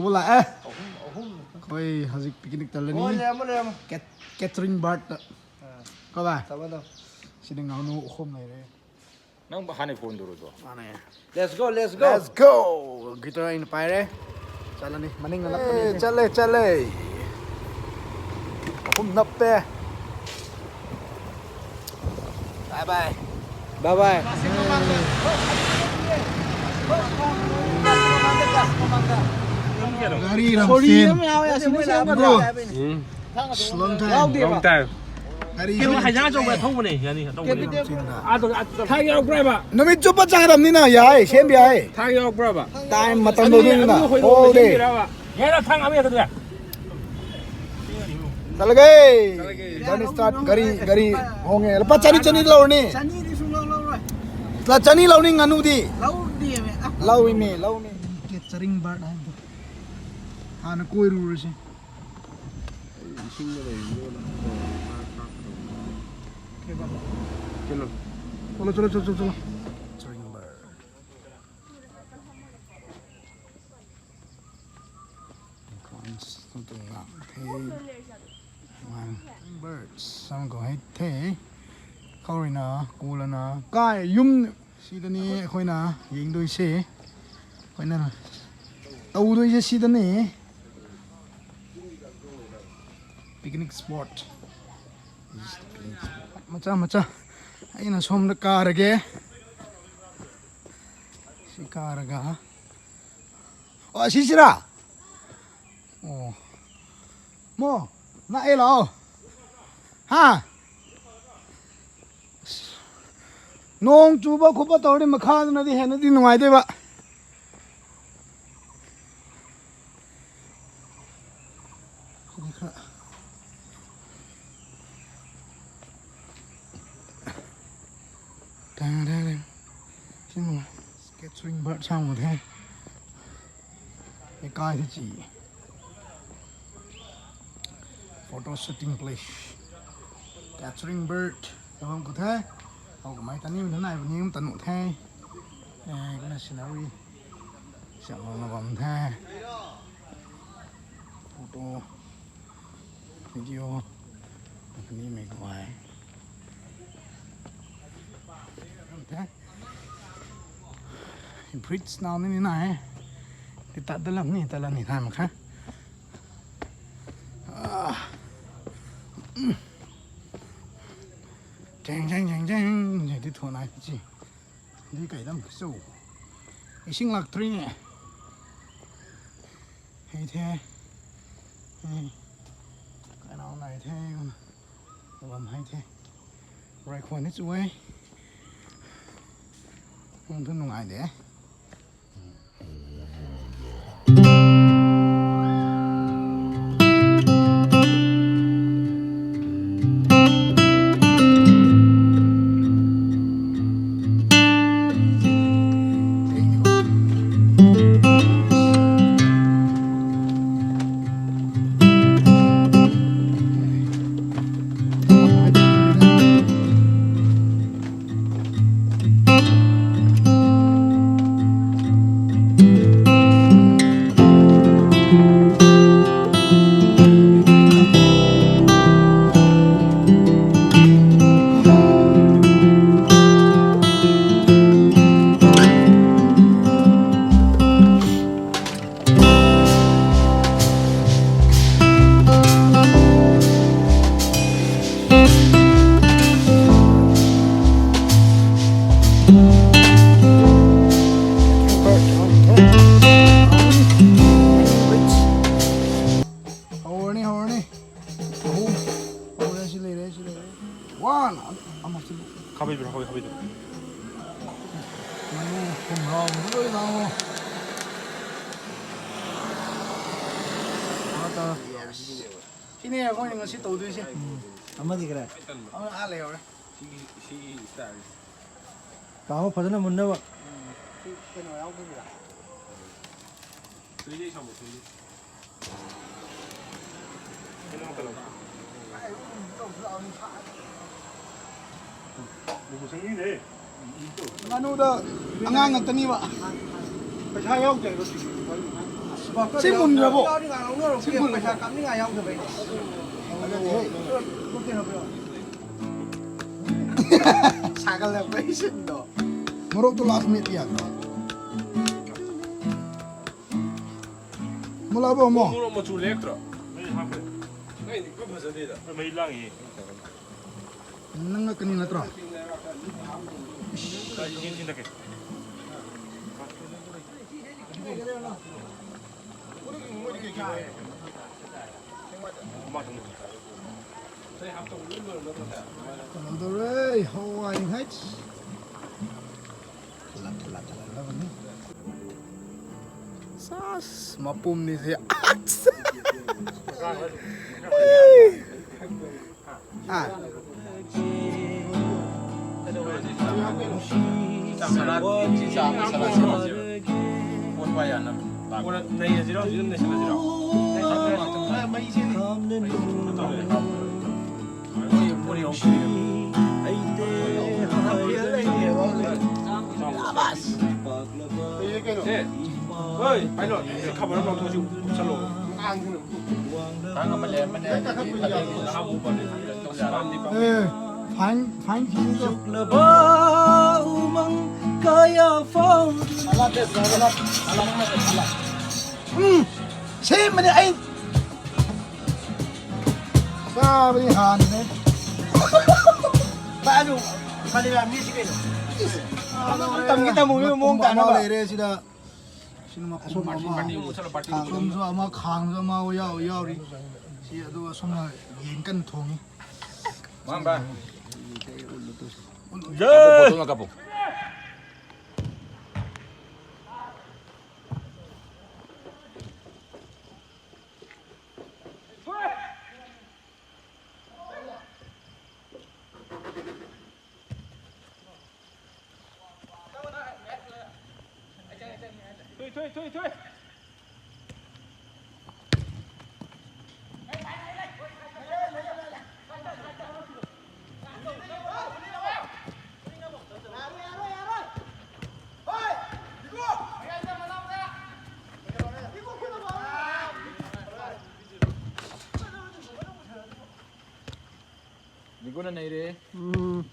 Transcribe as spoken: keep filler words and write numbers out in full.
Wala eh. ꯑꯍꯨꯝ, ꯑꯍꯨꯝ. ꯑꯩꯈꯣꯏ ꯍꯧꯖꯤꯛ picnic ꯆꯠꯂꯅꯤ. ꯍꯣꯏ, ꯂꯩꯔꯝꯃꯣ, ꯂꯩꯔꯝꯃꯣ. Cat-, catering bird. ꯑꯥ. ꯀꯕꯥ? ꯇꯧꯕꯗꯣ. ꯁꯤꯗ ꯉꯥꯅꯨ ꯑꯍꯨꯝ ꯂꯩꯔꯦ. ꯅꯪ ꯍꯥꯟꯅ phone ꯇꯧꯔꯣ꯫ ꯃꯥꯅꯦ. Let's go, let's go. Let's go. Guitar ꯑꯩꯅ ꯄꯥꯏꯔꯦ. ꯆꯠꯂꯅꯤ. ꯃꯅꯤꯡꯅ ꯅꯞꯄꯅꯤ. ꯑꯦ, ꯆꯠꯂꯦ, ꯆꯠꯂꯦ. ꯑꯍꯨꯝ ꯅꯞꯄꯦ. Bye bye. Bye bye. ꯒꯥꯔꯤ ꯔꯝꯁꯦꯟ. Bro. ꯎꯝ꯫ Long time. Long time. ꯒꯥꯔꯤ ꯀꯩꯅꯣ ꯍꯩꯖꯥꯡ ꯑꯆꯧꯕ ꯊꯧꯕꯅꯦ, ꯌꯥꯅꯤ, ꯑꯆꯧꯕꯅꯦ꯫ ꯊꯥꯡ ꯌꯥꯎꯔꯛꯄ꯭ꯔꯕ? ꯅꯨꯃꯤꯠ ꯆꯨꯞꯄ ꯆꯥꯒꯗꯕꯅꯤꯅ, ꯌꯥꯏ, ꯁꯦꯝꯕ ꯌꯥꯏ꯫ ꯊꯥꯡ ꯌꯥꯎꯔꯛꯄ꯭ꯔꯕ? Time ꯃꯇꯝ ꯑꯅꯤ, ꯂꯧꯗꯣꯏꯅꯤꯅ꯫ ꯑꯅꯤ ꯍꯣꯏ, ꯍꯣꯏ, ꯍꯣꯏ, ꯁꯦꯝꯕꯤꯔꯕ? ꯌꯥꯏꯔ ꯊꯥꯡ ꯑꯃ ꯍꯦꯛꯇ꯫ ꯆꯠꯂꯒꯦ꯫ ꯆꯠꯂꯒꯦ꯫ Journey start. ꯒꯥꯔꯤ, ꯒꯥꯔꯤ ꯍꯣꯡꯉꯦ꯫ ꯂꯨꯄꯥ ꯆꯅꯤ, ꯆꯅꯤ ꯂꯧꯔꯅꯤ꯫ ꯆꯅꯤꯗꯤ ꯁꯨꯡꯂꯧ ꯂꯧꯔꯣꯏ꯫ ꯂꯨꯄꯥ ꯆꯅꯤ ꯂꯧꯅꯤ ꯉꯥꯅꯨꯗꯤ꯫ ꯂꯧꯗꯦꯃꯦ꯫ ꯂꯧꯏꯃꯦ, ꯂꯧꯏꯃꯦ꯫ Catering bird ꯍꯥꯏꯕꯗꯣ꯫ ꯍꯥꯟꯅ ꯀꯣꯏꯔꯨꯔꯁꯤ꯫ ꯏꯁꯤꯡꯗ ꯂꯩꯕꯗꯣ ꯅꯪ ꯆꯠꯂꯣ꯫ ꯆꯠꯂꯣ, ꯆꯠꯂꯣ, ꯆꯠꯂꯣ, ꯆꯠꯂꯣ꯫ Catering bird. Birds, ꯁꯝ ꯀꯧ ꯍꯩ ꯊꯦ꯫ ꯈꯧꯔꯤꯅ, ꯀꯨꯂꯅ, ꯀꯥꯏ, ꯌꯨꯝ, ꯁꯤꯗꯅꯤ ꯑꯩꯈꯣꯏꯅ ꯌꯦꯡꯗꯣꯏꯁꯦ꯫ ꯑꯩꯈꯣꯏꯅ ꯇꯧꯗꯣꯏꯁꯦ ꯁꯤꯗꯅꯤ꯫ Picnic spot. ꯃꯆꯥ ꯃꯆꯥ꯫ ꯑꯩꯅ ꯁꯣꯝꯗ ꯀꯥꯔꯒꯦ꯫ ꯁꯤ ꯀꯥꯔꯒ꯫ ꯑꯣ, ꯑꯁꯤꯁꯤꯔꯥ? ꯑꯣ꯫ ꯃꯣ, ꯅꯛꯑꯦ ꯂꯥꯛꯑꯣ꯫ ꯍꯥ? ꯅꯣꯡ ꯆꯨꯕ ꯈꯣꯠꯄ ꯇꯧꯔꯗꯤ ꯃꯈꯥꯗꯅꯗꯤ ꯍꯦꯟꯅꯗꯤ ꯅꯨꯡꯉꯥꯏꯗꯣꯏꯕ꯫ ꯁꯤꯗꯤ ꯈꯔ ꯇꯥꯡ ꯇꯥꯡ ꯇꯥꯡ꯫ ꯁꯤ ꯅꯨꯡꯉꯥꯏ꯫ Catering bird ꯁꯥꯡꯕ ꯊꯦ꯫ ꯂꯩꯀꯥꯏꯗ ꯆꯤ꯫ Photo shooting place. Catering bird. ꯇꯧꯐꯝ ꯀꯨꯊꯦ꯫ ꯍꯧ ꯀꯃꯥꯏ ꯇꯅꯤ ꯃꯊꯟ ꯅꯥꯏꯕ ꯅꯤꯡ ꯇꯅꯨ ꯊꯦ꯫ ꯑꯦ, ꯀꯅ scenery꯫ ꯁꯤꯌꯥꯝ ꯂꯣꯡꯅ ꯕꯝ ꯊꯦ꯫ Photo, video, ꯑꯅꯤ ꯃꯩ ꯀꯃꯥꯏ꯫ ꯊꯦ꯫ Bridge ꯅꯥꯎ ꯅꯤ ꯅꯥꯏ꯫ ꯇꯤ ꯇꯠ ꯗ ꯂꯝ ꯅꯤ, ꯇꯠ ꯂꯝ ꯅꯤ ꯊꯥꯏ ꯃꯈꯥ꯫ ꯑꯥ꯫ ꯎꯝ꯫ ꯖꯦꯡ, ꯖꯦꯡ, ꯖꯦꯡ, ꯖꯦꯡ꯫ ꯖꯦꯡ ꯇꯤ ꯊꯣꯛꯅꯥꯏ ꯆꯤ꯫ ꯗꯤ ꯀꯩ ꯂꯝ ꯁꯨ꯫ ꯏꯁꯤꯡ ꯂꯥꯛꯇ꯭ꯔꯤꯅꯦ꯫ ꯍꯩ ꯊꯦ꯫ ꯍꯩ꯫ ꯀꯅꯥꯎ ꯅꯥꯏ ꯊꯦ꯫ ꯂꯝ ꯍꯩ ꯊꯦ꯫ ꯔꯥꯏꯈꯣꯟꯅꯤ ꯆꯨꯋꯦ꯫ ꯅꯨꯡꯗꯤ ꯅꯨꯡꯉꯥꯏꯗꯦ꯫ ꯍꯧꯔꯅꯤ, ꯍꯧꯔꯅꯤ꯫ ꯑꯍꯨꯝ꯫ ꯍꯧꯔꯦ, ꯁꯤ ꯂꯩꯔꯦ, ꯁꯤ ꯂꯩꯔꯦ꯫ One! ꯑꯃ, ꯑꯃ ꯁꯤ꯫ ꯈꯥꯕꯩꯕꯤꯔꯣ, ꯈꯥꯕꯩ, ꯈꯥꯕꯩꯗꯣ꯫ ꯉꯥꯅꯨ ꯈꯨꯝꯔꯥꯎ ꯂꯣꯏ ꯂꯥꯛꯑꯣ꯫ Yes. ꯁꯤꯅꯦ ꯑꯩꯈꯣꯏꯅ ꯉꯁꯤ ꯇꯧꯗꯣꯏꯁꯦ꯫ ꯑꯃꯗꯤ ꯀꯗꯥꯏ? ꯑꯃ ꯑꯥ ꯂꯩꯍꯧꯔꯦ꯫ ꯁꯤꯒꯤ, ꯁꯤꯒꯤ style꯫ ꯀꯥꯡꯍꯧ ꯐꯖꯅ ꯃꯨꯟꯅꯕ꯫ ꯎꯝ, ꯁꯤ ꯀꯩꯅꯣ ꯌꯥꯎꯗꯕꯤꯗ꯫ ꯊꯣꯏꯗꯤ ꯁꯪꯕ ꯊꯣꯏꯗꯤ꯫ ꯀꯩꯅꯣ ꯀꯩꯅꯣ꯫ ꯉꯥꯅꯨꯗ ꯑꯉꯥꯡ ꯉꯥꯛꯇꯅꯤꯕ꯫ ꯄꯩꯁꯥ ꯌꯥꯎꯗꯦ ꯍꯥꯏꯕ ꯁꯤꯒꯤ꯫ ꯑꯁ, ꯁꯤ ꯃꯨꯟꯈ꯭ꯔꯕꯣ? ꯁꯤ ꯃꯨꯟꯈ꯭ꯔꯕꯣ? ꯁꯥꯒꯠꯂꯛꯄ꯭ꯔꯥ ꯏꯁꯤꯡ ꯗꯣ? ꯃꯣꯔꯣꯛꯇꯣ last minute ꯌꯥꯗ꯭ꯔꯣ? ꯃꯨꯜꯂꯕꯣ ꯑꯃꯨꯛ? ꯃꯣꯔꯣꯛ ꯃꯆꯨ ꯂꯦꯛꯇ꯭ꯔꯣ? ꯑꯩꯗꯤ ꯈꯔ ꯐꯖꯗꯦꯗ꯫ ꯃꯩ ꯂꯥꯡꯉꯤꯌꯦ꯫ ꯅꯪ ꯉꯛꯀꯅꯤ ꯅꯠꯇ꯭ꯔꯣ? ꯏꯁ꯫ ꯀꯩꯅꯣ ꯇꯧꯔꯦ, ꯍꯋꯥꯏ ꯍꯥꯏꯠꯁ꯫ ꯁꯥꯁ, ꯃꯄꯨꯝꯅꯤ ꯁꯤ꯫ ꯑꯥ꯫ ꯑꯦ, fine, fine fee ꯗꯣ꯫ ꯆꯨꯛꯂꯕ ꯎꯃꯪ ꯀꯌꯥ ꯐꯥꯎꯗꯨꯅ꯫ ꯎꯝ, ꯁꯦꯝꯕꯅꯦ ꯑꯩ꯫ ꯆꯥꯕꯗꯤ ꯍꯥꯟꯅꯅꯦ꯫ ꯄꯥꯏ ꯑꯗꯨ, ꯀꯔꯤꯔꯥ ꯃꯤꯁꯤ ꯀꯩꯅꯣ? ꯏꯁ, ꯇꯝꯒꯦ ꯇꯝꯃꯨ, ꯃꯑꯣꯡ ꯇꯥꯅꯕ꯫ ꯂꯩꯔꯦ ꯁꯤꯗ꯫ ꯁꯤꯅ ꯃꯄꯨꯝ ꯑꯃ, ꯈꯥꯡꯁꯨ ꯑꯃ, ꯈꯥꯡꯁꯨ ꯑꯃ ꯌꯥꯎ-, ꯌꯥꯎꯔꯤ꯫ ꯁꯤ ꯑꯗꯨꯒ ꯁꯣꯝꯅ ꯌꯦꯟ ꯀꯟꯅ ꯊꯣꯡꯉꯤ꯫ ꯃꯥꯡꯕ꯫ ꯌꯦ! ꯀꯥꯞꯄꯨ, ꯀꯥꯞꯄꯨ꯫ Niguna nei re. ꯎꯝ꯫